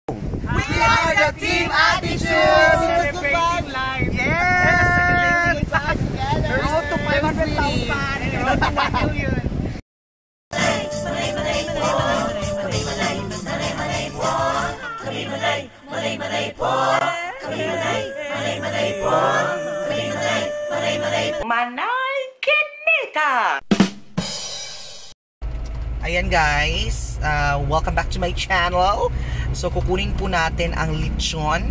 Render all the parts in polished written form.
We are the Team Attitude! Celebrating life! Yes! Road to 500,000! Road to 1 million! Manay Kinita! Ayan guys, welcome back to my channel. So kukunin po natin ang lechon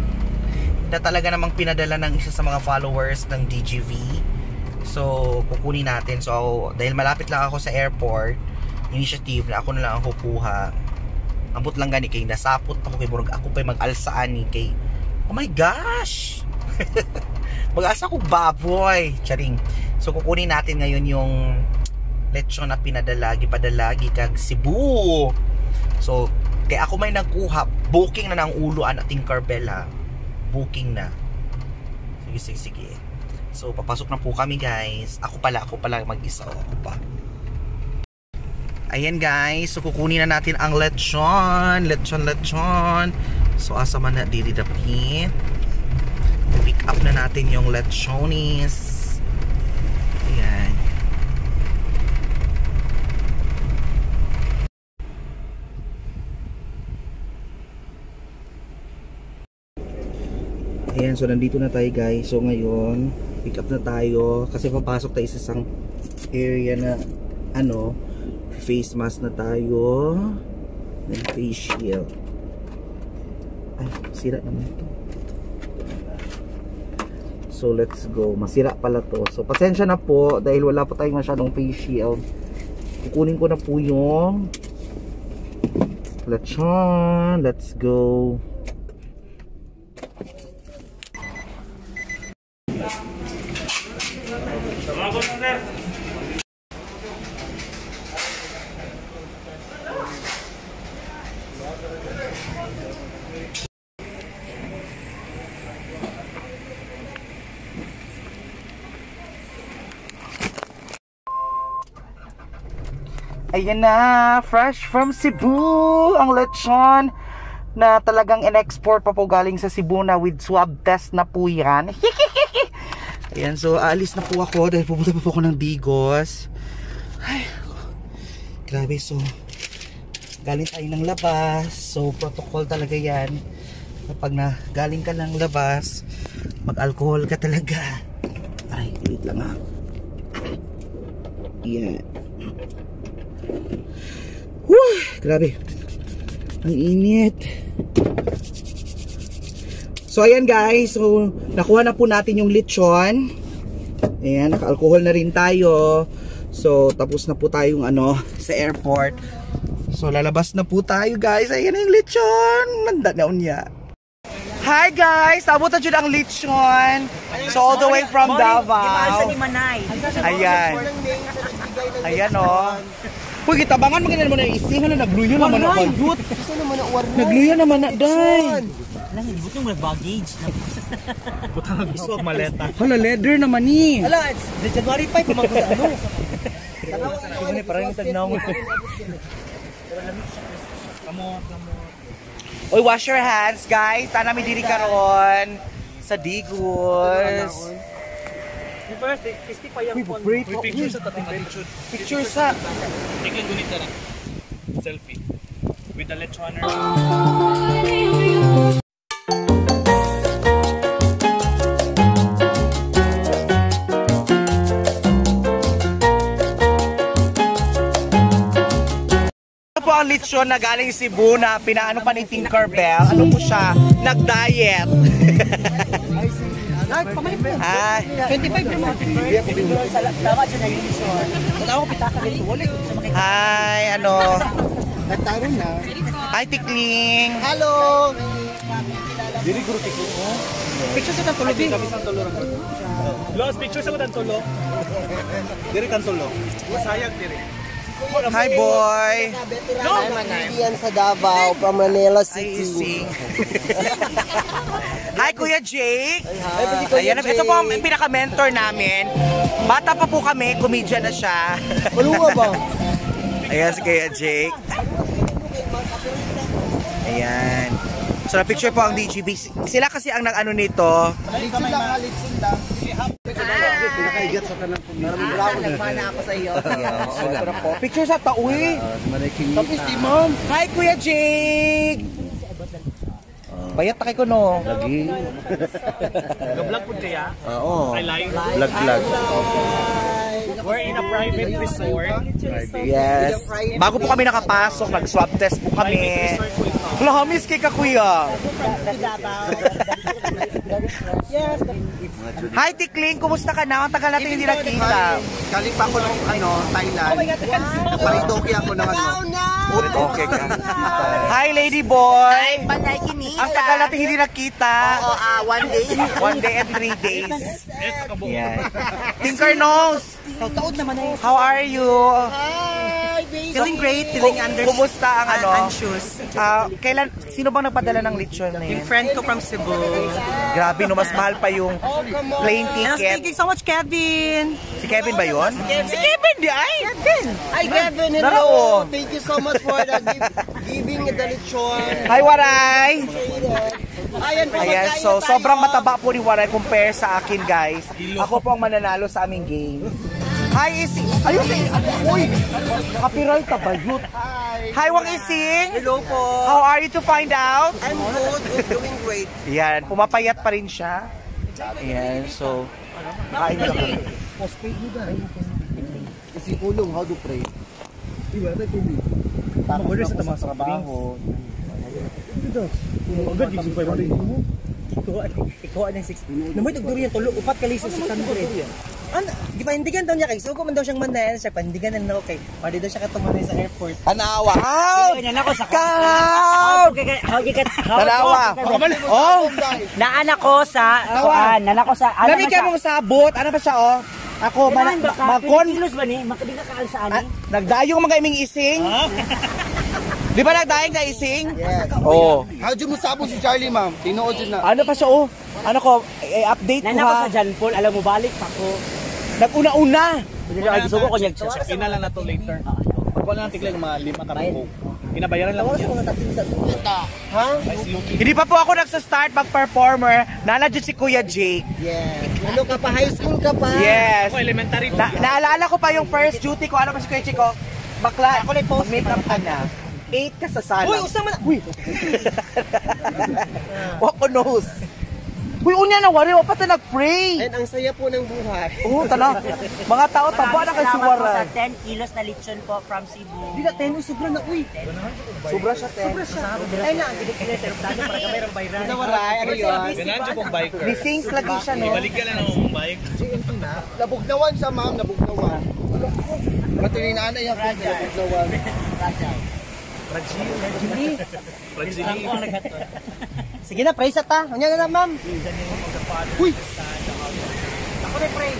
na talaga namang pinadala ng isa sa mga followers ng DGV. So kukunin natin. So dahil malapit lang ako sa airport, initiative na ako na lang ang kukuha. Ambot lang gani kay nasapot ako kay murag ako pa'y mag-alsaan ni kay. Oh my gosh! Mag-asa ko baboy. Charing. So kukunin natin ngayon yung lechon na pinadala, gipadala gikag Cebu. So kaya ako may nagkuha, booking na ng ulo an ating Carbella. Booking na. Sige, sige, sige. So papasok na po kami guys. Ako pala mag-isa, oh, ako pa. Ayan guys, so kukunin na natin ang lechon, lechon, lechon. So asa man na diri dapit. Pick up na natin yung lechonis. Ayan. Ayan, so nandito na tayo guys. So ngayon, pick up na tayo kasi papasok tayo sa isang area na ano, face mask na tayo. Then face shield. Ay, sira naman ito. So let's go. Masira pala to. So pasensya na po dahil wala pa tayong masyadong face shield. Kukunin ko na po yung lechon. Let's go. Ayan na, fresh from Cebu ang lechon na talagang in-export pa po galing sa Cebu na with swab test na po yan. Ayan, so aalis na po ako dahil pupunta pa po ako ng Digos. Ay, grabe, so galing tayo ng labas. So protocol talaga yan. Kapag na galing ka ng labas, mag-alcohol ka talaga. Aray, wait lang ha. Ayan. Woo! Grabe. Ang init. So ayan guys, so nakuha na po natin yung lechon. Ayan, naka-alcohol na rin tayo. So tapos na po tayong ano sa airport. So lalabas na po tayo guys. Ayan na yung lechon. Manda na unya. Hi guys, abot na jud ang lechon. So all the way from Davao. Ayan. Ayan oh. Uy, gitabangan mo na isi, hala nagluyo naman na kagyut. Nagluyo naman na day. Hala, nilibot yung baggage. Butang iswag maleta. Hala, leather naman ni. Hala, it's January 5 pumagod ano. Ano parang tagnaw. Uy, wash your hands guys. Tana mi diri karon sa Digos. Picture sa tating attitude. Picture sa Tignan gunit na. Selfie with the lechoner. Ito po ang lechon na galing Cebu na pinaano pa ni Tinkerbell. Ano po siya? Nag-diet. Ay, 25 naman. Tama dyan na yung lechon. Hi, ano? Nagtaron na. Hi, Tikling. Hello! Dili guro tikling mo. Picture sa tantulo. Kami sa tulo. Los, picture sa tantulo. Diri tantulo. Sayag diri. Hi, boy. Veteran comedian sa Davao from Manila Ay, City. sing. Hi, Kuya Jake. Hi. Ayan, ito po ang pinaka-mentor namin. Bata pa po kami, comedian na siya. Maluwa ba? Ayan si Kuya Jake. Ayan. So na-picture po ang DGB. Sila kasi ang nag-ano nito. Litson lang, ha, litson lang. Pinakaigat sa tanang pumili. Nagmana ako sa iyo. So, ito na po. Picture sa tauwi. Tapos di ma'am. Hi, Kuya Jake! Bayat na kay ko, no? Lagi. Ga-vlog po kaya? Oo. I like. Vlog vlog. We're in a private resort. Yes. Bago po kami nakapasok, nag-swab test po kami. Private resort po ito. Lahamis kay ka, Kuya. Yes. Hi, Tikling! Kumusta ka na? Ang tagal natin hindi nakita. Galing pa ako ng ano, Thailand. Oh my God. Naparidoki ako ng ano. Okay ka. Hi, Lady Boy! Panay kinita. Ang tagal natin hindi nakita. Oo, one day. 1 day and 3 days. Yeah. Tinker Nose! Taod naman ay. How are you? Hi, baby. Feeling great, feeling under Kumusta ang ano? anxious. Ah, kailan, sino bang nagpadala ng lechon na Yung yun? friend ko from Cebu. Grabe no, mas mahal pa yung plane And I was ticket. thanking so much, Kevin. Si Kevin ba yun? Si Kevin di ay! Kevin! Hi, Kevin. Tara, Hello. oh. Thank you so much for the giving the lechon. Hi, Waray! Ayan po, Ayan, magkain so na tayo. sobrang mataba po ni Waray compare sa akin, guys. Ako po ang mananalo sa aming game. Hi, Ising! Ayun, si... Uy! Copyright tabayot. Hi, Wang Ising! Hello po. How are you to find out? I'm good. Good, doing great. Yan, pumapayat pa rin siya. Ayan, so... Kain na kami. Kasi kulong, how to pray. Order sa tamang trabaho. Agad yung 500. Ikaw ang 6. Namoy tugduri yung tulo, upat ka liso 600. Ano, di pahindigan daw niya kay sugo man daw siyang manayan siya, pahindigan na okay. Pwede daw siya katumanay sa airport. Tanawa! Out! Yan ako sa Out! Tanawa! Oh! Naan ako sa kuan, naan ako sa ano Lami kayo mong sabot. Ano pa siya, oh? Ako, man, magkon... Kilos ba ni? Makadi ka kaal sa ani? Ah, nagdayong mga iming ising? Di ba nagdayong ka ising? Yes. Oo. How do you musabong si Charlie, ma'am? Tinuod yun na. Ano pa siya, oh? Ano ko, eh, update ko Naan ako ha. sa John Paul, alam mo balik pa ko. Nag-una-una. Hindi ay gusto ko niya. Check in na lang na to later. Pagkuha lang tigla ng mga lima ka buhok. Pinabayaran lang niya. Ha? Hindi pa po ako nagsa-start mag-performer. Nala dyan si Kuya Jake. Yes. Ano ka pa? High school ka pa? Yes. Ako elementary. Naalala ko pa yung first duty ko. Ano pa si Kuya Jake, oh? Bakla, mag-makeup ka na. 8 ka sa sala. Uy, usa man. Uy, Wako nose. Uy, unya na wari, wa pa ta nag-pray. And ang saya po ng buhay. Oo, tala. Mga tao, taba na kay Salamat po siwara. sa 10 kilos na lechon po from Cebu. Di na, 10 sobra na, uy. Sobra siya, te. Ay na, ang ginikile sa aeroplano para gamay rang bayran. Nawaray, ano yun? Ganahan siya pong biker. Ni-sync lagi siya, no? Ibalik ka lang ang mong bike. Nabugnawan siya, ma'am. Nabugnawan. Pati ni nanay ako, nabugnawan. Rajili. Sige na, pray sa ta. Unya na lang, ma'am. Uy! Ako na pray.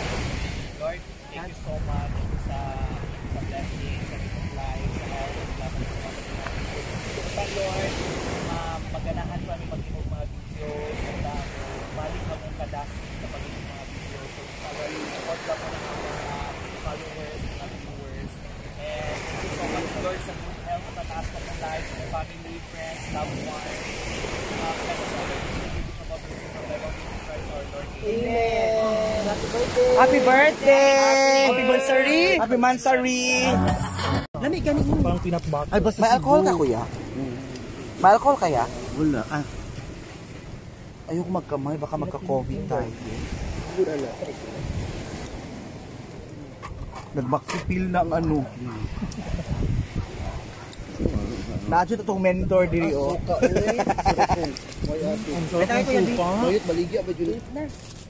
Lord, thank you so much sa blessing, sa gift of life, sa health, at laban sa mga Lord, maganahan kami maghimog mga videos, at balik kami kadasi sa pagiging mga videos. So, Lord, support lang po ng mga followers, mga viewers. And thank you so much, Lord, sa good health at mataas pa pong life, sa family, friends, loved ones. Let us always be about the Christ our Lord. Amen. Happy birthday. Happy birthday! Happy Mansari! Happy Mansari! Lami gani mo. Parang peanut butter. Ay, basta May alcohol ka, kuya? May alcohol kaya? Wala. Ah, Ayoko magkamay, baka magka-COVID tayo. Nagmaxipil na ang ano. Naadyo to tong mentor diri oh. suka, uy. May ate. Bayot, baligya ba, Julie?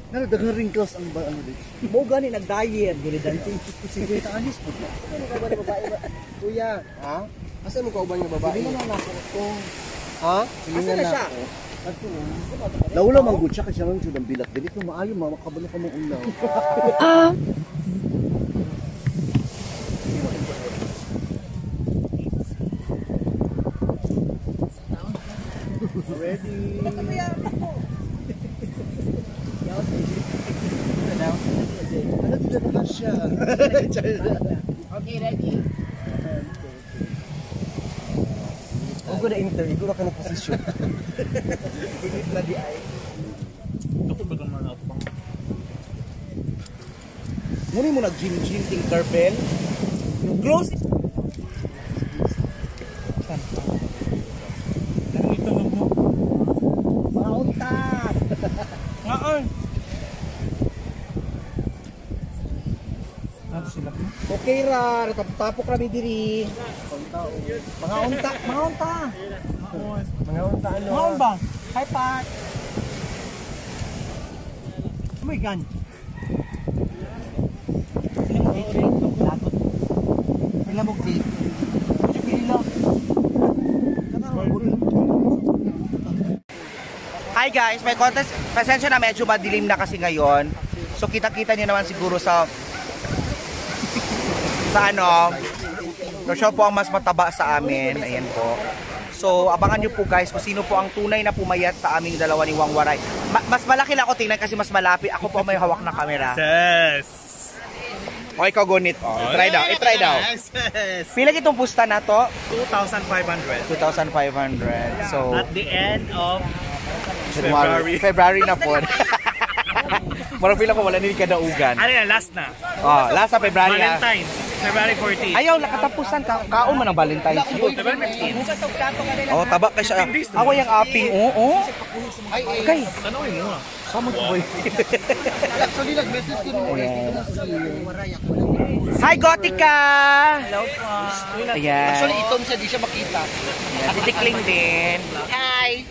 Nalo, daghang wrinkles ang ba, ano, dito. Mo gani nag-diet, gani dancing. Sige, taanis po. Asa mo kauban ng babae ba? Kuya, ha? Asa mo kauban ng babae? Sige na ako to. Ha? Sige Asa na siya? Laula man gud siya kasi siya lang jud ang bilat. Dili ko maayo ma makabalo ka mong ulaw. Ready. Ano dito na siya? Okay, ready. Huwag ko na interview, ko na ka na posisyon. Init na di ay. Ako ba naman ako pang Muna mo nag-gym-gym Tinkerbell. Close. Ito na mo. Mga unta. Ngaon. Ano sila? Okay ra, natapok kami diri. Mga unta, mga unta. Mga unta ano. Mga unta ba? Hi, Pat. Oh my God. Sila mo date, lagot. Sila mo date. Pili lang. Hi guys, may contest. Pasensya na, medyo madilim na kasi ngayon. So kita-kita niyo naman siguro sa ano. No, siya po ang mas mataba sa amin. Ayan po. So abangan niyo po guys kung sino po ang tunay na pumayat sa aming dalawa ni Wang Waray. Mas malaki lang ako tingnan kasi mas malapit. Ako po ang may hawak na camera. Yes. O ikaw gunit. O, i-try daw. I-try daw. Yes. Pila itong pusta na to? 2,500. 2,500. So, At the end of January. February na po. Parang feel ako wala nila kadaugan. ano yan, last na. Oh, last sa February ah. Valentine's. February 14. Ayaw, nakatapusan ka. Kaon man ang Valentine's yun. February 15. Oh, taba kay siya. Ako yung aping. Oo. Okay. Tanawin mo ah. Sama ko boy. Actually, nag-message ko nung Hi, Gotika! Hello po. Ayan. Actually, itom siya, di siya makita. Ayan, si Tikling din. Hi!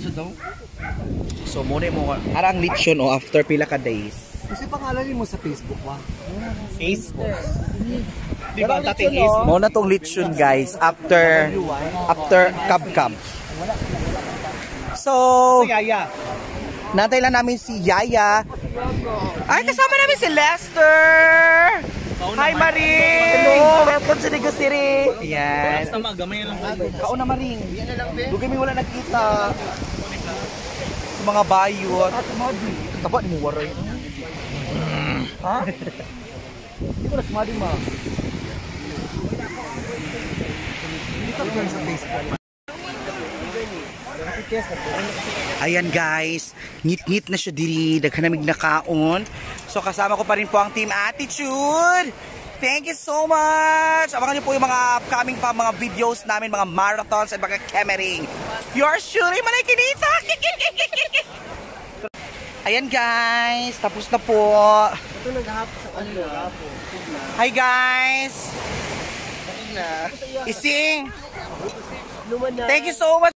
So daw? So, muna mo. Arang lechon o after pila ka days. Kasi pangalan mo sa Facebook, wa? Facebook. Di ba ang tating is? Mo na tong lechon guys after after kab-kab. So, Yaya. Nantay lang namin si Yaya. Ay, kasama namin si Lester! Hi, Maring! Hello! Welcome to Negros City! Ayan. Basta magamay lang kayo. Kauna, Maring. Dugay mi wala nagkita. Sa mga bayot. Taba ni mo waray. Ha? Hindi ko na sumali, ma. Hindi ka friend sa Facebook. Ayan guys, ngit-ngit na siya diri, daghan namig nakaon. So kasama ko pa rin po ang Team Attitude. Thank you so much! Abangan niyo po yung mga upcoming pa mga videos namin, mga marathons at mga kemering. Yours truly, Manay Kinita! Ayan guys, tapos na po. Ito naghahapon sa kanila. Hi guys! Ising! Luman na. Thank you so much!